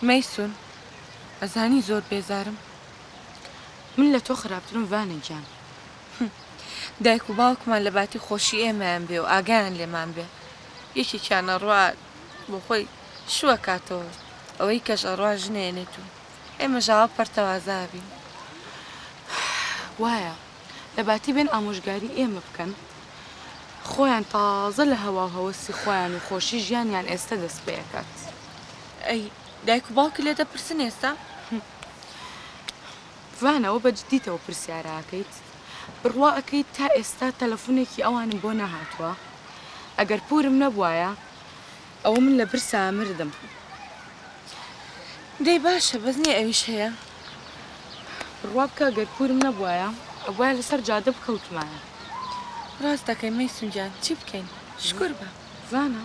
مەیسون ئەزانی زۆر بێزارم. من لە تۆ خراپترم ڤانە گیان. دایک و باوکمان لە باتی خۆشی ئێمەیان بێ و ئاگایان لێمان بێ یەکێکیان ئەڕوا بۆ خۆی شوو ئەکاتەوە ئەوەی کەش ئەڕوا ژن ئەیەنێت و ئێمەش ئاوا پەرتەوازە ئەبین. وایە لە باتی بێن ئامۆژگاری ئێمە بکەن خۆیان تازە لە هەواو هەوەسی خۆیان و خۆشی ژیانیان ئێستە دەست پێ ئەکات. ئەی دایک و باوکت لێ دەپرسن ئێستا؟ ڤان ئەوە بە جدیتەوە پرسیارە ئەکەیت؟ بڕوا ئەکەیت تا ئێستا تەلەفونێکی ئەوانم بۆ نەهاتووە؟ ئەگەر پورم نەبوایە ئەوە من لە برسا ئەمردم. دەی باشە بەس نیە ئەویش هەیە. بڕوا بکە گەر پورم نەبوایە ئەبوایە لەسەر جادە بکەوتمایە. ڕاست دەکەی مەیسون گیان چی بکەین شکور بە. ڤانا.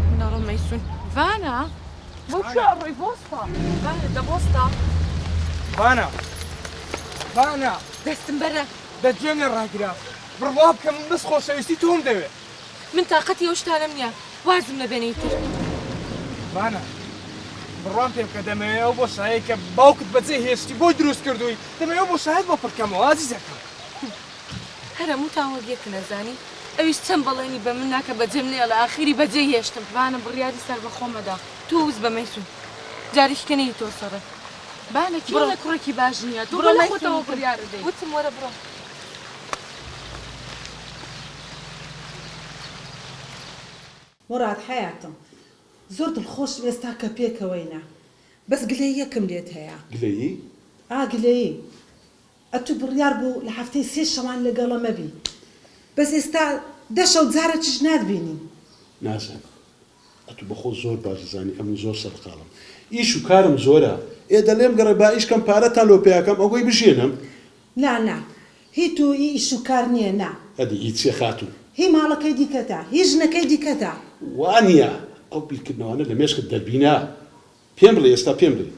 من ئەڕۆم مەیسون. ڤانا بۆ کوێ ئەڕۆی بۆستە. ڤانا دە بۆستە. ڤانا ڤانا. دەستم بەرە. دە گوێم لێ ڕاگرە بڕوا بکە من بەس خۆشەویستی تۆم دەوێ. من تاقەتی ئەو شتانەم نیە وازم لە بێنە ئیتر. ڤانا بڕوام پێ بکە دەمەوێ ئەو بۆشایەی کە باوکت بەجێ هێشتی بۆی دروست کردووی دەمەوێ ئەو بۆشایەت بۆ پڕ کەمەوە ئازیزەکەم. هەر هەمووتان وەک یەکن ئەزانی ئەویش چەند بەڵێنی بە من نا کە بەجێم نەیەڵێ ئاخیری بەجێی هێشتم. ڤانە بڕیاری سەربەخۆمە دا. تۆ وس بە مەیسون جارێکی کە نەیتەوە سەڕێ. بانە کێ بڕۆ. ئەڵێ کوڕێکی باش نییە تۆ بڕۆ بۆ لە مەیسون خۆتەوە وتم بڕیار ئەدەی. وتم وەرە بڕۆ. موراد حەیاتم زۆر دڵخۆشم ئێستا کە پێکەوەینە بەس گلەییەکم لێت هەیە. گلەیی؟ ئا گلەیی ئەتوو بڕیار بوو لە هەفتەی سێ شەوان لەگەڵەمە بی بەس ئێستا دە شەو جارەکیش ناتبینین. نازانم ئەتوو بەخۆت زۆر باش دەزانی ئەمن زۆر سەرقاڵم ئیش و کارم زۆرە ئێ دە لێم گەڕێ با ئیش کەم پارەتان لۆ پەیا کەم ئەگۆی بژێنم. نا نا هی تو ئی ئیش و کار نیە نا. ئەدی ئی چیە خاتوو. هی ماڵەکەی دیکەتە هی ژنەکەی دیکەتە. وانیە ئەو بیرکردنەوانە لە مێشکت دەربینە پێم بڵێ ئێستا پێم بڵێ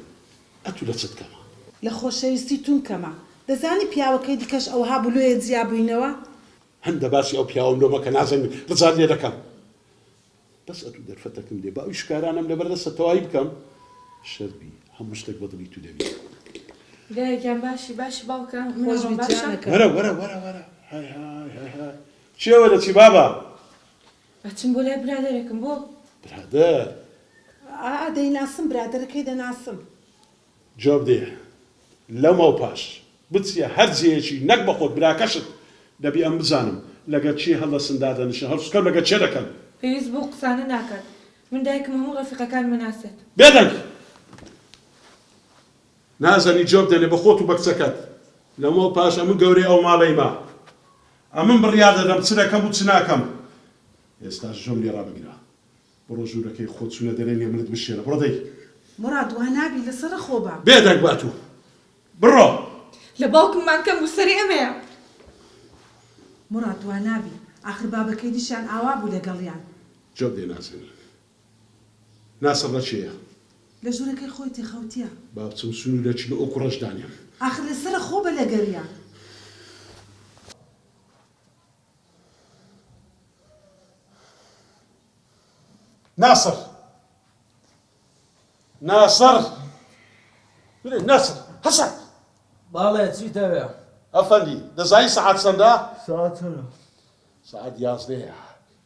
ئەتوو لە چت کەمە. لە خۆشەویستی توم کەمە دەزانی پیاوەکەی دیکەش ئەوها بوو لۆیە جیا بووینەوە. هەندە باسی ئەو پیاوەم لۆ مەکە نازەنین ڕزات لێ دەکەم. بەس ئەتوو دەرفەتەکم دێ با ئەو ئیشکارانەم لەبەر دەستە تەواوی بکەم شەرت بی هەموو شتێک بە دڵی تو دەبی. دایە گیان باشی باشی باوکە من خۆش ئەڕۆم بی باشە. جانەکەم. وەرە وەرە وەرە وەرە های های های های چیە وەرە چی بابە. ئەچم بۆ لای برادەرێکم بۆ. برادەر. ئا دەیناسم برادەرەکەی دەناسم. جواب دەیە لەمەو پاش بچیە هەر جێیەکی نەک بەخۆت براکەشت دەبی ئەم بزانم لەگەر کێ هەڵدەسن دادەنیشن هەڵسوکەوت لەگەر کێ دەکەن. پێویست بەو قسانە ناکات من دایکم هەموو ڕەفیقەکانم ئەناسێت. بێدەنگ نازەنی جواب دەنێ بە خۆت و بە کچەکەت لەمەو پاش ئەمن گەورەی ئەو ماڵەیمە ئەمن بڕیار دەدەم چ دەکەم و چ ناکەم ئێستاش جۆم لێ ڕابگرە بڕۆ ژوورەکەی خۆت چونە دەرێ نیە ملت بشێنە بڕۆ دەی. موراد وا نابی لەسەرە خۆ بە. بێ دەنگ بە ئەتوو بڕۆ. لە باوکممان کەم بوو سەری ئەمەیە. موراد وا نابی ئاخر بابەکەی دیشیان ئاوا بوو لەگەڵیان. جواب دێ نازەنین ناسڕ لە کێیە؟ لە ژوورەکەی خۆیتی خەوتیە. با بچم سنوورەکی لۆ ئەو کوڕەش دانێم. ئاخر لەسەرە خۆ بە لەگەریان. ناسر ناسر ناسر هەسە. بەڵێ چیت ئەوێ؟ ئەفەندی دەزانی سەعات چەندە؟ سەعات چەنە؟ سەعات یازدەیە.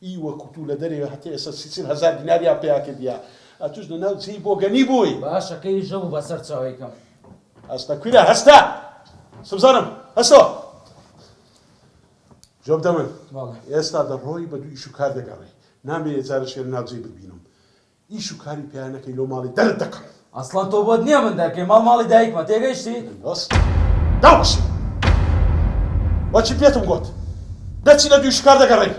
ئیوە کوتوو لە دەرێ هەتە ئێستا سی چل هەزار دیناریان پەیا کردیە ئەتوش لە ناو جێی بۆگەنی بووی. باشە کەی ژە بوو بەسەر چاوی کەم. هەستە کویرە هەستە سبزانم هەستەوە. جواب دە من. بەڵێ. ئێستا دەڕۆی بە دوو ئیش و کار دەگەڕێی. نامەوێ جارێ شێرە ناوجێی بتبینم. ئیش و کاری پیا نەکەی لۆ ماڵی دەرت دەکەم. ئەسڵەن تۆ بۆت نییە من دەرکەی ماڵ ماڵی دایکمە تێگەیشتی؟ بەس داوەشێ. وەچی پێتم گۆت. دەچی لە دوو ئیش و کار دەگەڕێی.